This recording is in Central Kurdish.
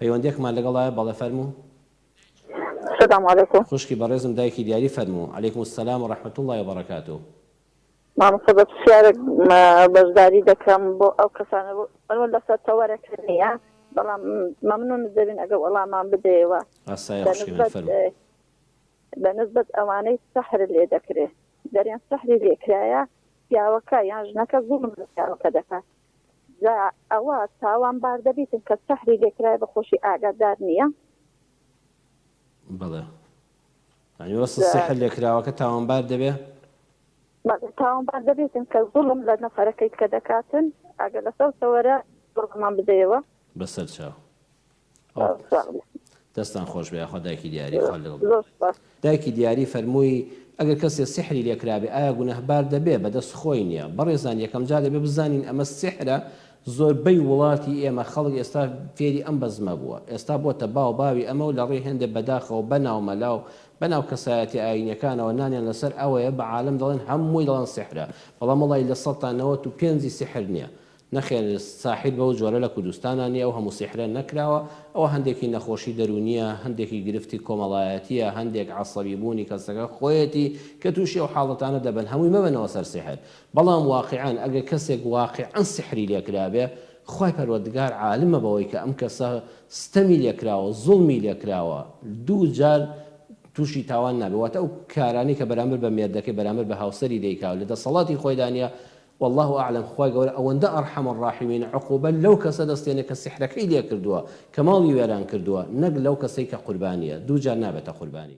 پەیوەندیەکمان لەگەڵایە بەڵێ فەرموو. سلام علیکم. خوشکی بەڕێزم دایکی دیاری فەرموو. علیکم السلام و رحمە اللە و بەڕەکاتو. مامۆستا بە پرسیارێک بەشداری دەکەم بۆ ئەو کەسانە ئەوە لەسەر تەوەرەکە نییە بەڵام مەمنونت دەبین ئەگەر وەڵامان بدەیەوە ئاسایە خوشکی من فەرموو. بە نسبەت ئەوانەی سەحر لێ دەکرێ دەرێن سەحری لێ کرایە پیاوەکە یان ژنەکە زوڵم لە پیاوەکە دەکات جا ئەوە تاوان بار دەبیتن کە سەحری لێ کرایە بە خۆشی ئاگادار نییە؟ بەڵێ یانی وەسڵ سحر لێکراوەکە تاوانبار دەبێ؟ بەڵێ تاوانبار دەبێتن کە زوڵم لە نەفەرەکەی کە دەکاتن ئەگەر لەسەر تەوەرە وەڵامان بدەیەوە. بەسەر چاو. دەستان خۆش بێ یاخوا دایکی دیاری خوا لەگەڵ دایکی دیاری فەرمووی ئەگەر کەسێ سیحری لێ کرابێ ئایا گوناهبار دەبێ بەدەست خۆی نیە بەڕێزان یەکەم جار دەبێ بزانین ئەمە سیحرە زۆربەی وڵاتی ئێمە خەڵک ئێستا فێری ئەم بەزمە بووە ئێستا بۆتە باو باوی ئەمە و لەڕێی هێندێ بەداخەوە بەناو مەلا و بەناو کەسایەتیە ئایینیەکانەوە نانیان لەسەر ئەوەیە بە عالەم دەڵێن هەمووی دەڵێن سیحرە بەڵام وەڵی لە سەتا 95 ی سیحر نیە نەخێر ساحیر بەو جۆرە لە کوردستانا نیە ئەو هەموو سیحرە نەکراوە ئەوە هەندێکی نەخۆشی دەروونیە هەندێکی گرفتی کۆمەڵایەتیە هەندێک عەسەبی بوونی کەسەکە خۆیەتی کە تووشی ئەو حاڵەتانە دەبن هەمووی مەبەنەوە سەر سیحر بەڵام واقیعەن ئەگەر کەسێک واقیعەن سیحری لێکرابێ خوای پەروەردگار عالمە بەوەی کە ئەم کەسە ستەمی لێکراوە زوڵمی لێکراوە دووجار تووشی تاوان نابێ واتە ئەو کارانەی کە بەرامبەر بە مێردەکەی بەرامبەر بە هاوسەری دەیکا و لە دەسەڵاتی خۆیدا نیە واللە اعلم خوای گەورە ئەوەندە ارحم الراحمینە عقوبە لەو کەسە دەستێنێ کە سیحرەکەی لێکردووە کە ماڵی وێران کردووە نەک لەو کەسەی کە قوربانیە دووجار نابێتە قوربانی.